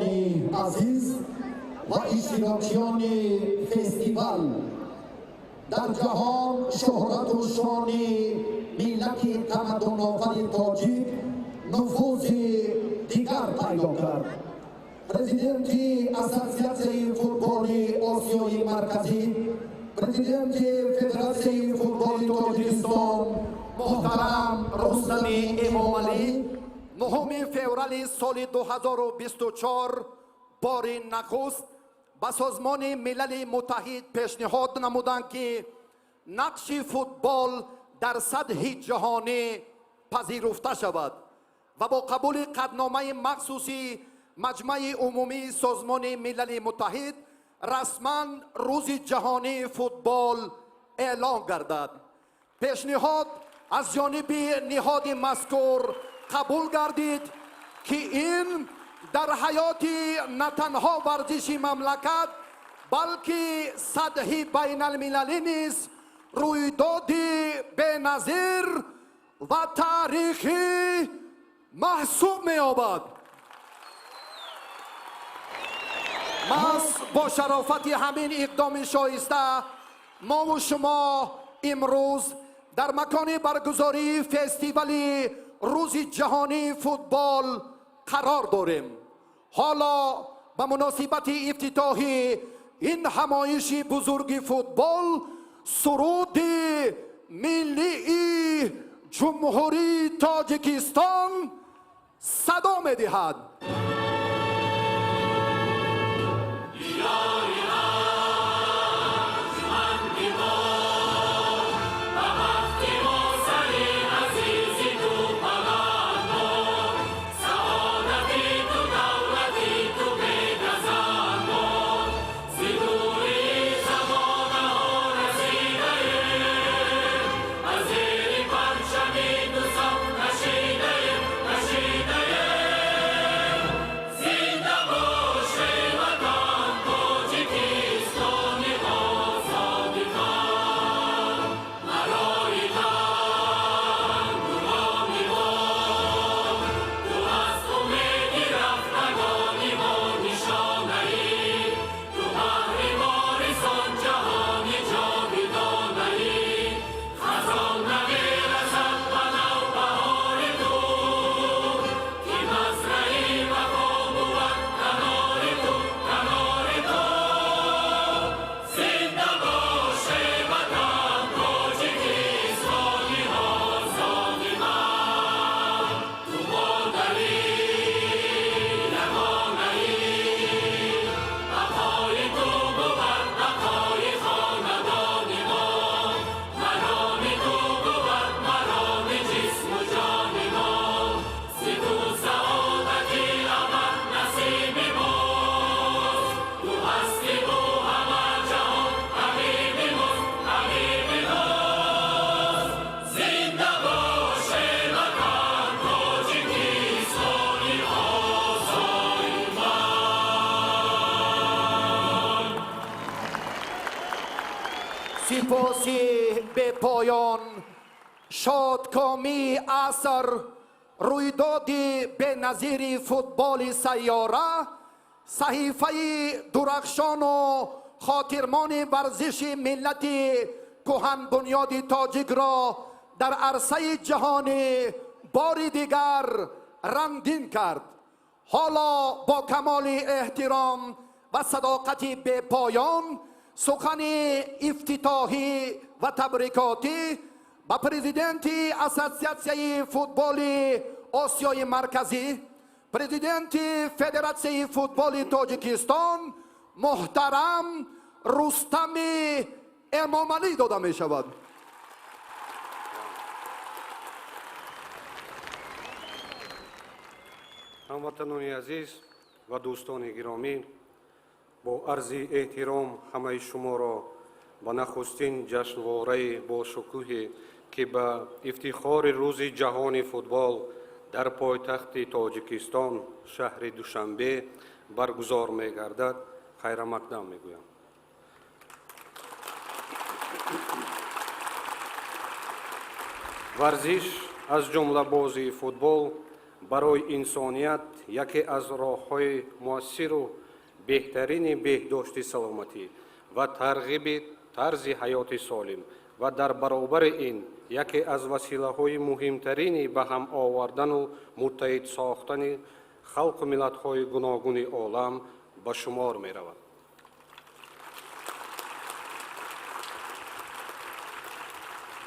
Меҳмонони азиз ва иштирокчиёни фестивал, дар ҷаҳон шӯҳрату шони миллати тамаддунофари тоҷик нуфузи дигар пайдо кард. Президенти Ассотсиатсияи футболи Осиёи Марказӣ, президенти Федератсияи футболи Тоҷикистон муҳтарам Рустами Эмомалӣ 9 феврали соли 2024 бори нахуст ба Созмони Милали Муттаҳид пешниҳод намуданд, ки нақши футбол дар сатҳи ҷаҳонӣ пазируфта шавад ва бо қабули қатъномаи махсуси Маҷмаи Умумии Созмони Милали Муттаҳид расман Рӯзи ҷаҳонии футбол эълон гардад. Пешниҳод аз ҷониби ниҳоди мазкур қабул гардид, ки ин дар ҳаёти на танҳо варзиши мамлакат, балки сатҳи байналмилалӣ низ рӯйдоди беназир ва таърихӣ маҳсуб меёбад. Маҳз бо шарофати ҳамин иқдоми шоиста мову шумо имрӯз дар макони баргузории фестивали Рӯзи ҷаҳонии футбол қарор дорем. Ҳоло ба муносибати ифтитоҳи ин ҳамоиши бузурги футбол суруди миллии Ҷумҳурии Тоҷикистон садо медиҳад. Сипоси бепоён. Шодкомии аср, рӯйдоди беназири футболи сайёра саҳифаи дурахшону хотирмони варзиши миллати кӯҳанбунёди тоҷикро дар арсаи ҷаҳонӣ бори дигар рангин кард. Ҳоло бо камоли эҳтиром ва садоқати бепоён сухани ифтитоҳӣ ва табрикотӣ ба президенти Ассотсиатсияи футболи Осиёи Марказӣ, президенти Федератсияи футболи Тоҷикистон муҳтарам Рустами Эмомалӣ дода мешавад. Ҳамватанони азиз ва дӯстони гиромӣ, бо арзи эҳтиром ҳамаи шуморо ба нахустин ҷашнвораи бошукӯҳе, ки ба ифтихори Рӯзи ҷаҳони футбол дар пойтахти Тоҷикистон, шаҳри Душанбе, баргузор мегардад, хайрамақдам мегӯям. Варзиш, аз ҷумла бозии футбол, Барои инсоният яке аз роҳҳои муассиру беҳтарини беҳдошти саломатӣ ва тарғиби тарзи ҳаёти солим ва дар баробари ин яке аз василаҳои муҳимтарини ба ҳам овардану муттаҳид сохтани халқу миллатҳои гуногуни олам ба шумор меравад.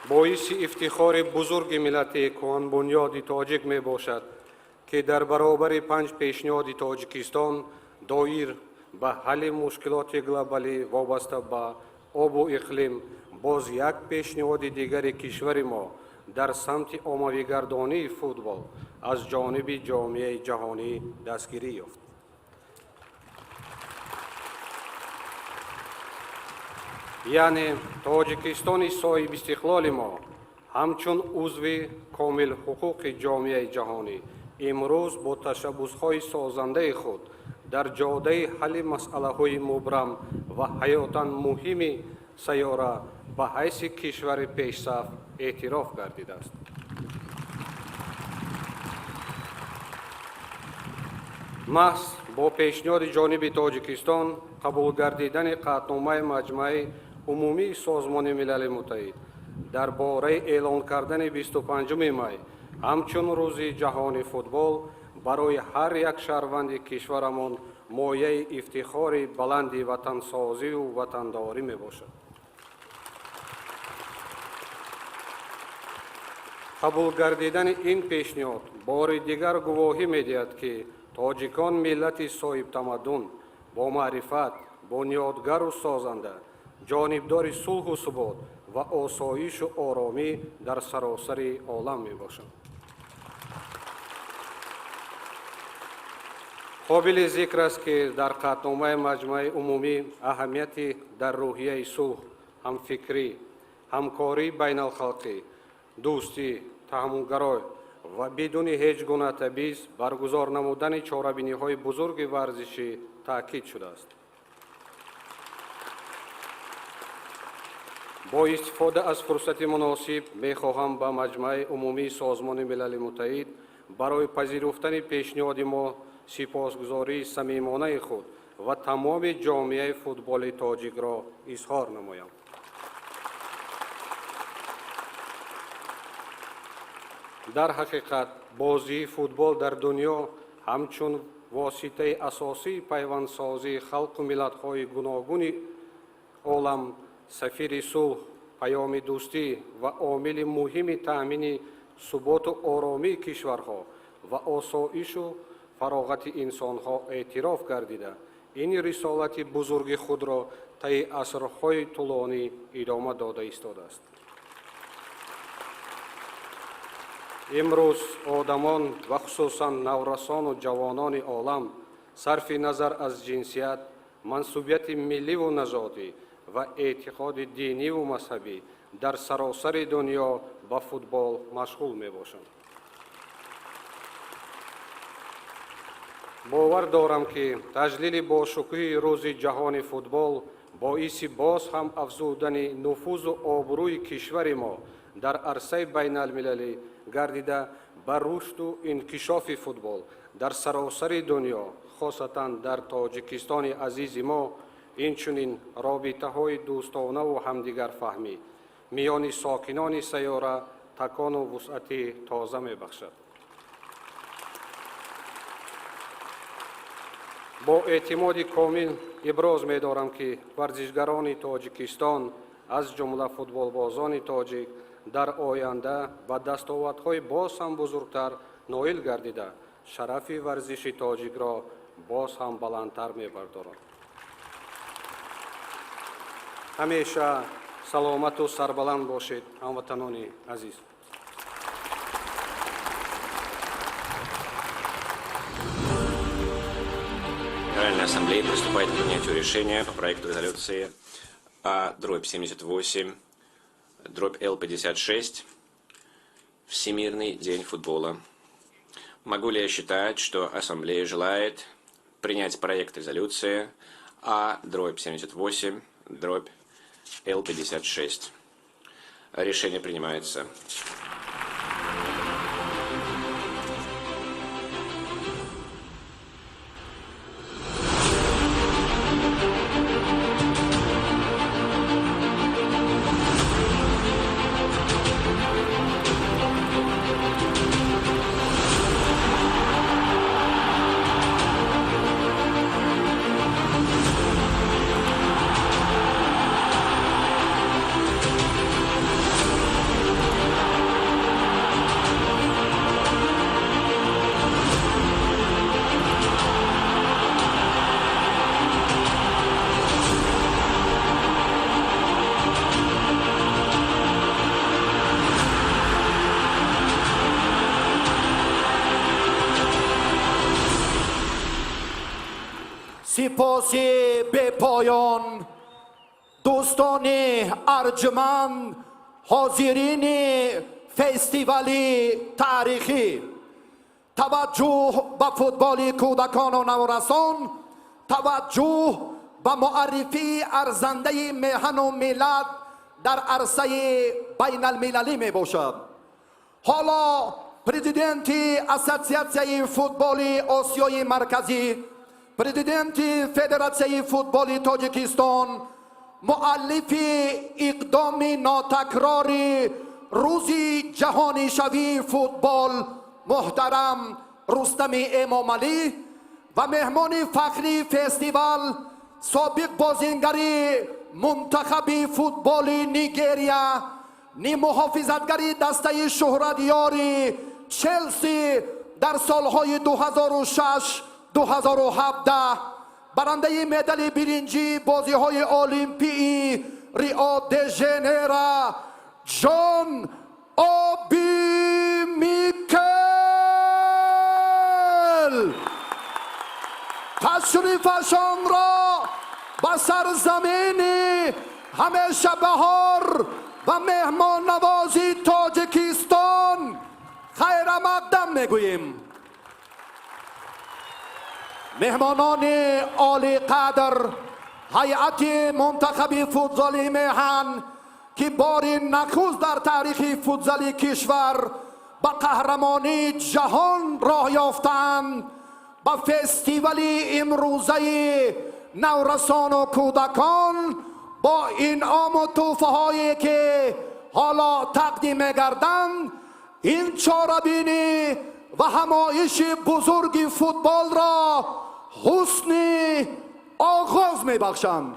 Боиси ифтихори бузурги миллати кӯҳанбунёди тоҷик мебошад, ки дар баробари панҷ пешниҳоди Тоҷикистон доир ба ҳалли мушкилоти глобалӣ вобаста ба обу иқлим, боз як пешниҳоди дигари кишвари мо дар самти оммавигардонии футбол аз ҷониби ҷомеаи ҷаҳонӣ дастгирӣ ёфт. Яъне Тоҷикистони соҳибистиқлоли мо ҳамчун узви комилҳуқуқи ҷомеаи ҷаҳонӣ имрӯз бо ташаббусҳои созандаи худ дар ҷодаи ҳалли масъалаҳои мубрам ва ҳаётан муҳими сайёра ба ҳайси кишвари пешсаф эътироф гардидааст. Маҳз бо пешниҳоди ҷониби Тоҷикистон қабул гардидани қатъномаи Маҷмаи Умумии Созмони Милали Муттаҳид дар бораи эълон кардани 25 май ҳамчун Рӯзи ҷаҳони футбол барои ҳар як шаҳрванди кишварамон мояи ифтихори баланди ватансозиву ватандорӣ мебошад. Қабул гардидани ин пешниҳод бори дигар гувоҳӣ медиҳад, ки тоҷикон миллати соҳибтамаддун, бомаърифат, бунёдгару созанда, ҷонибдори сулҳу субот ва осоишу оромӣ дар саросари олам мебошанд. Қобили зикр аст, ки дар қатъномаи Маҷмаи Умумӣ аҳамияти дар рӯҳияи сулҳ, ҳамфикрӣ, ҳамкории байналхалқӣ, дӯстӣ, таҳаммулгарой ва бидуни ҳеҷ гуна табъиз баргузор намудани чорабиниҳои бузурги варзишӣ таъкид шудааст. Бо истифода аз фурсати муносиб мехоҳам ба Маҷмаи Умумии Созмони Милали Муттаҳид барои пазируфтани пешниҳоди мо сипосгузории самимонаи худ ва тамоми ҷомеаи футболи тоҷикро изҳор намоям. Дар ҳақиқат, бозии футбол дар дунё ҳамчун воситаи асосии пайвандсозии халқу миллатҳои гуногуни олам, сафири сулҳ, паёми дӯстӣ ва омили муҳими таъмини суботу оромии кишварҳо ва осоишу фароғати инсонҳо эътироф гардида, ин рисолати бузурги худро таи асрҳои тӯлонӣ идома дода истодааст. Имрӯз одамон ва хусусан наврасону ҷавонони олам сарфи назар аз ҷинсият, мансубияти милливу нажодӣ ва эътиқоди диниву мазҳабӣ дар саросари дунё ба футбол машғул мебошанд. Бовар дорам, ки таҷлили бошукӯҳи Рӯзи ҷаҳони футбол боиси боз ҳам афзудани нуфузу обрӯи кишвари мо дар арсаи байналмилалӣ гардида, ба рушду инкишофи футбол дар саросари дунё, хосатан дар Тоҷикистони азизи мо, инчунин робитаҳои дӯстонаву ҳамдигарфаҳмӣ миёни сокинони сайёра такону вусъати тоза мебахшад. Бо эътимоди комил иброз медорам, ки варзишгарони Тоҷикистон, аз ҷумла футболбозони тоҷик, дар оянда ба дастовардҳои боз ҳам бузургтар ноил гардида, шарафи варзиши тоҷикро боз ҳам баландтар мебардоранд. Ҳамеша саломату сарбаланд бошед, ҳамватанони азиз. Генеральная Ассамблея приступает к принятию решения по проекту резолюции А/78/Л-56 «Всемирный день футбола». Могу ли я считать, что Ассамблея желает принять проект резолюции А/78/Л-56? Решение принимается. Сипоси бепоён, дӯстони арҷманд, ҳозирини фестивали таърихӣ. Таваҷҷӯҳ ба футболи кӯдакону наврасон, таваҷҷӯҳ ба муаррифии арзандаи меҳану миллат дар арсаи байналмилалӣ мебошад. Ҳоло президенти Ассотсиатсияи футболи Осиёи Марказӣ, президенти Федератсияи футболи Тоҷикистон, муаллифи иқдоми нотакрори Рӯзи ҷаҳонишавии футбол муҳтарам Рустами Эмомалӣ ва меҳмони фахрии фестивал, собиқ бозингари мунтахаби футболи Нигерия, ниммуҳофизатгари дастаи шӯҳратёри Челси дар солҳои 2006 2017, барандаи медали биринҷии бозиҳои Олимпии Рио де Жанейро Ҷон Оби Микел ташрифашонро ба сарзамини ҳамеша баҳор ва меҳмоннавози Тоҷикистон хайрамақдам мегӯем. Меҳмонони олиқадр, ҳайати мунтахаби футзали меҳан, ки бори нахуст дар таърихи футзали кишвар ба қаҳрамонии ҷаҳон роҳ ёфтаанд, ба фестивали имрӯзаи наврасону кӯдакон бо инъому тӯҳфаҳое, ки ҳоло тақдим мегарданд, ин чорабинӣ ва ҳамоиши бузурги футболро ҳусни оғоз мебахшанд.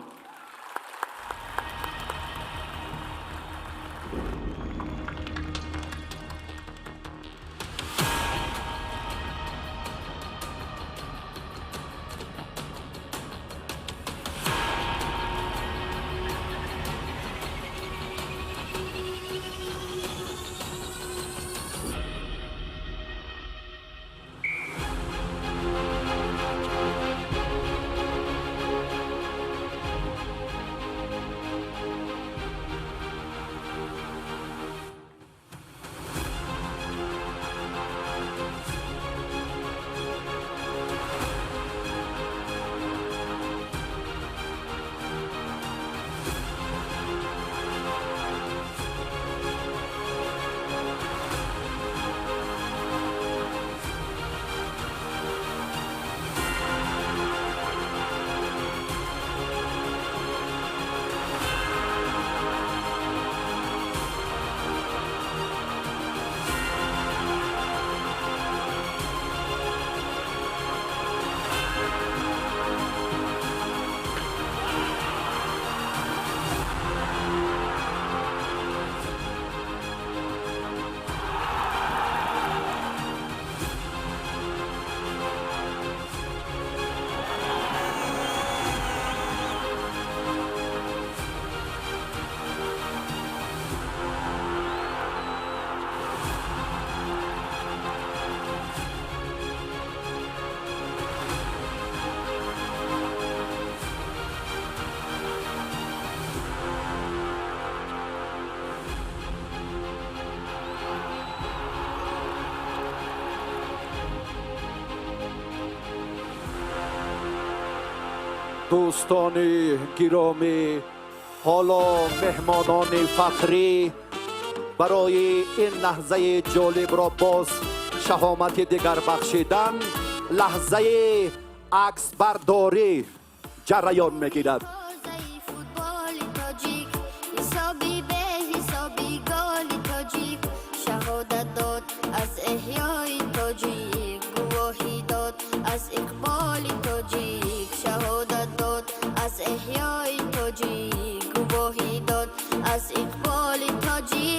Дӯстони гиромӣ, ҳоло меҳмонони фахрӣ барои ин лаҳзаи ҷолибро боз шаҳомати дигар бахшидан, лаҳзаи аксбардорӣ ҷараён мегирад. Футболи тоҷик, ҳисоби беҳисоби голи тоҷик, шаҳодат дод аз эҳёи тоҷик, гувоҳӣ дод аз иқболи тоҷик, шаҳодат дод аз эҳёи тоҷик, гувоҳӣ дод аз иқболи тоҷик.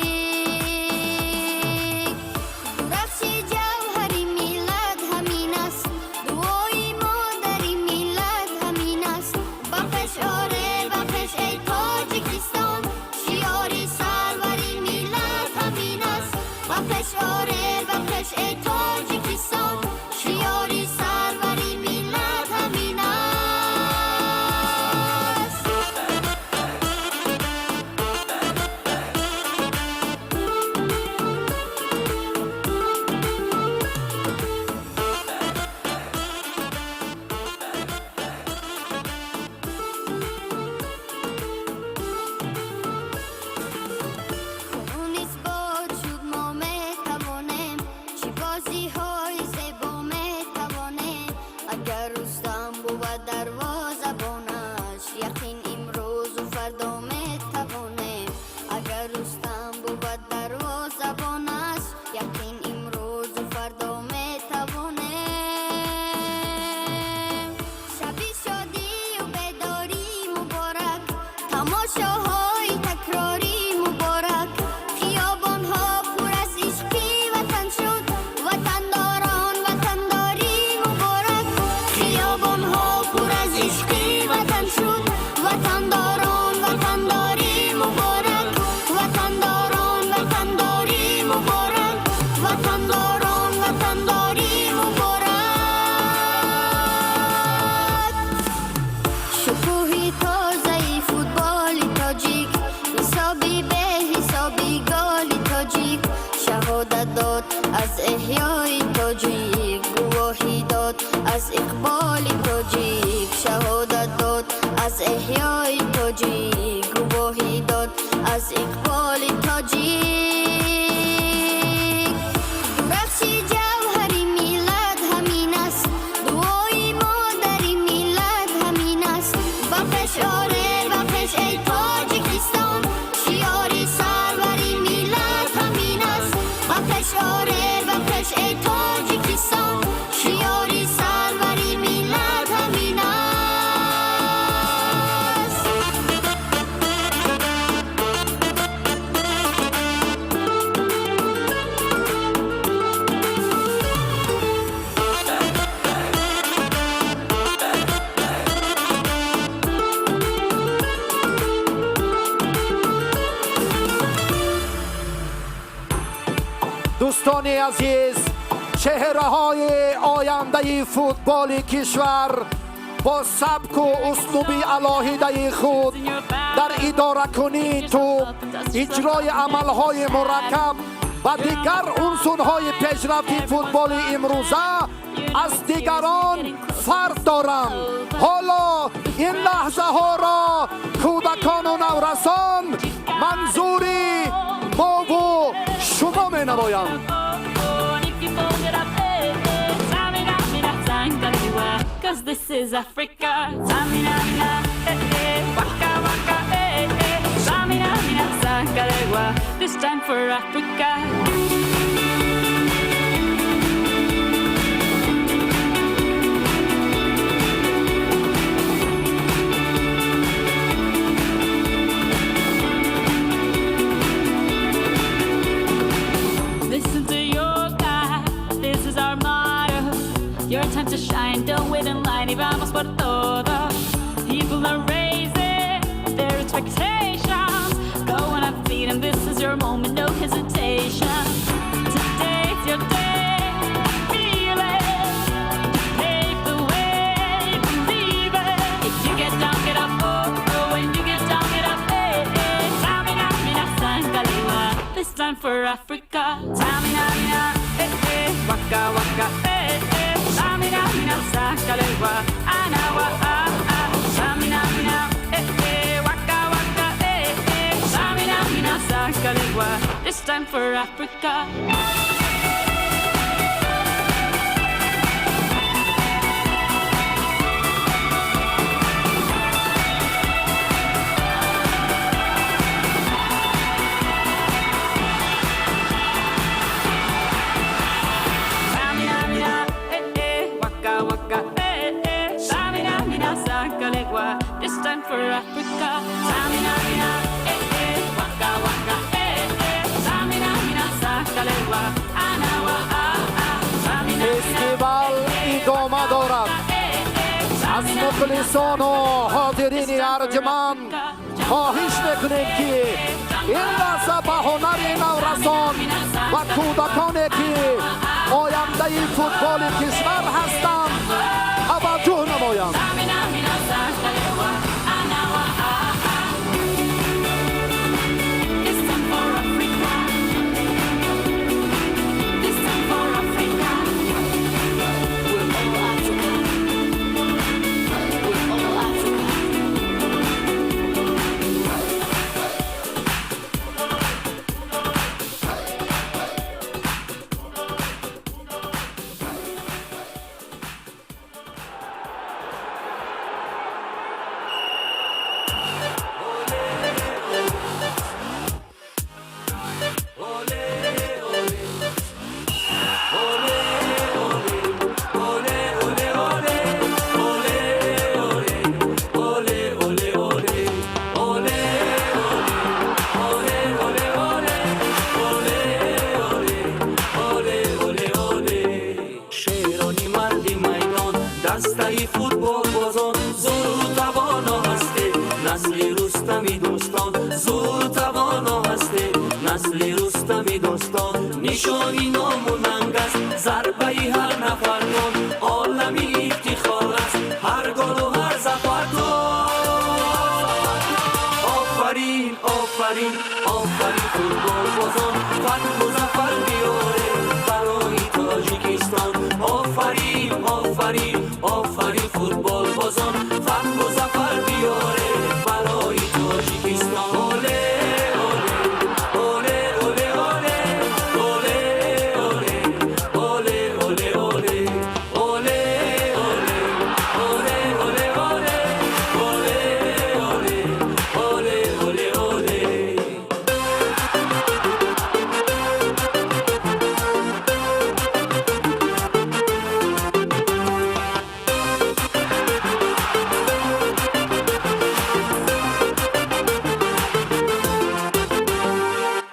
Дурахши ҷавҳари миллат ҳамин аст, дуои модари миллат ҳамин аст. Ба пеш, оре, ба пеш, эй Тоҷикистон, шиори сарвари миллат ҳамин аст. Ба пеш, оре, ба пеш, эй Тоҷикистон, шиори сарвари миллат ҳамин аст. Тамошоҳои такрорӣ муборак. Хиёбонҳо пур аз ишқи ватан шуд. Ватандорон, ватандорӣ муборак. Хиёбонҳо пур аз ишқи ватан шуд. Ватандорон, ватандорӣ муборак. Ватандорон, ватандорӣ муборак. Ватандорон, ватандорӣ муборак. Шукӯҳи тозаи футболи тоҷик, ҳисоби беҳисоби голи тоҷик, шаҳодат дод аз эҳёи тоҷик, гувоҳӣ дод аз иқболи тоҷик, шаҳодат дод аз эҳёи тоҷик, гувоҳӣ дод аз иқболи тоҷик. Дурахши ҷавҳари миллат ҳамин аст, дуои модари миллат ҳамин аст. Ба пеш, оре, ба пеш, эй Тоҷикистон, шиори сарвари миллат ҳамин аст. Ба пеш, оре, ба пеш, эй Тоҷикистон, шиори сарвари миллат ҳамин аст. Дӯстони азиз, чеҳраҳои ояндаи футболи кишвар бо сабку услуби алоҳидаи худ дар идоракунии тӯб, иҷрои амалҳои мураккаб ва дигар унсурҳои пешрафти футболи имрӯза аз дигарон фарқ доранд. Ҳоло ин лаҳзаҳоро кӯдакону наврасон манзури мову шумо менамоянд. Cause this is Africa. Tsamina, mina, eh, eh, waka, waka, eh, eh. Tsamina, mina, zangalewa. This time for Africa. Listen to your God, this is our motto. Your time to shine, don't wait in line, y vamos por todo. People are raising their expectations. Go on and feed 'em, this is your moment, no hesitation. Today's your day, feel it. Pave the way, believe it. If you get down, get up, oh, oh. When you get down, get up, eh, eh. Tsamina, mina, zangalewa. This time for Africa. Tsamina, mina, eh, eh. Waka, waka, eh, eh. Tsamina, mina, zangalewa. Anawa, ah, ah. Tsamina, mina, eh, eh. Waka, waka, eh, eh. Tsamina, mina, zangalewa. This time for Africa. Tsamina, mina, eh, eh, waka, waka, eh, eh. Tsamina, mina, zangalewa. This time for Africa. Tsamina, mina, eh, eh, waka, waka, eh, eh. Tsamina, mina, zangalewa. Anawa, ah, ah. Tsamina, mina, Фестивал идома дорад. Аз мухлисону ҳозирини арҷманд хоҳиш мекунем, ки ин лаҳза ба ҳунари наврасон ва кӯдаконе, ки ояндаи футболи кишвар ҳастанд, таваҷҷӯҳ намоянд. Tsamina, mina, zangalewa. Anawa, ah, ah. This time for Africa. This time for Africa. We're all Africa. We're all Africa. Офарин, офарин футболбозон, фатҳу зафар биёред барои Тоҷикистон. Офарин, офарин, офарин футболбозон, фатҳу зафар биёред барои Тоҷикистон. Оле, оле, оле, оле, оле, оле, оле, оле, оле, оле, оле, оле, оле, оле, оле, оле, оле, оле, оле, оле.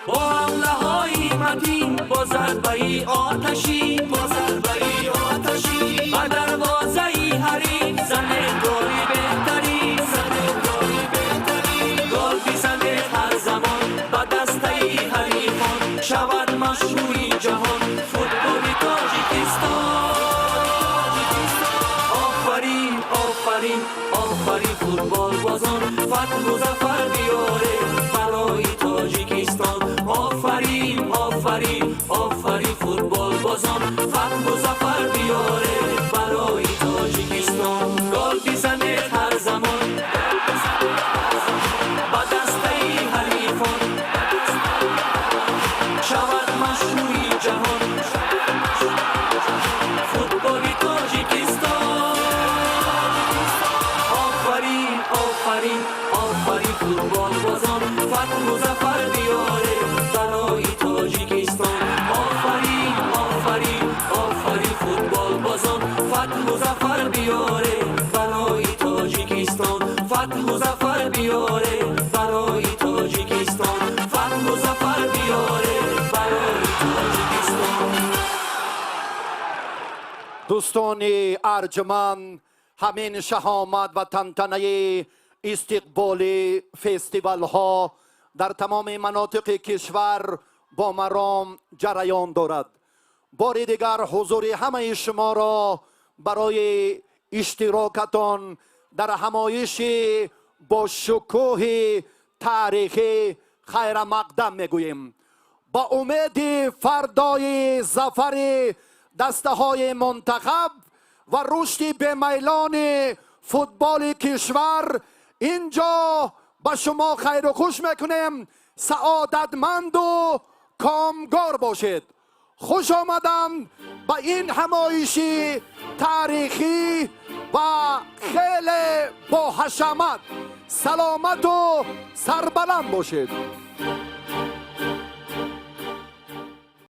Бо ҳамлаҳои матин, бо зарбаи оташин, бо зарбаи оташин, ба дарвозаи ҳариф занед голи беҳтарин, занед голи беҳтарин, гол бизанед ҳар замон ба дастаи ҳарифон, шавад машҳури ҷаҳон футболи Тоҷикистон. Офарин, офарин, офарин футболбозон, фатҳу зафар биёред барои Тоҷикистон. Офарин, офарин, офарин футболбозон, фатҳу зафар биёред барои Тоҷикистон. Гол бизанед ҳар замон ба дастаи ҳарифон, шавад машҳури ҷаҳон футболи Тоҷикистон. Офарин, офарин, офарин футболбозон, фатҳу зафар биёред барои Тоҷикистон. Офарин, офарин, офарин футболбозон, фатҳу зафар биёред барои Тоҷикистон. Фатҳу зафар биёред барои Тоҷикистон. Фатҳу зафар биёред барои Тоҷикистон. Дӯстони арҷманд, ҳамин шаҳомат ва тантанаи истиқболи фестивалҳо дар тамоми манотиқи кишвар бо маром ҷараён дорад. Бори дигар ҳузури ҳамаи шуморо барои иштирокатон дар ҳамоиши бо шукӯҳи таърихӣ хайрамақдам мегӯем. Ба умеди фардои зафари дастаҳои мунтахаб ва рушди бемайлони футболи кишвар инҷо ба шумо хайру хуш мекунем. Саодатманду комгор бошед. Хуш омадам ба ин ҳамоиши таърихӣ ва хеле боҳашамат. Саломату сарбаланд бошед.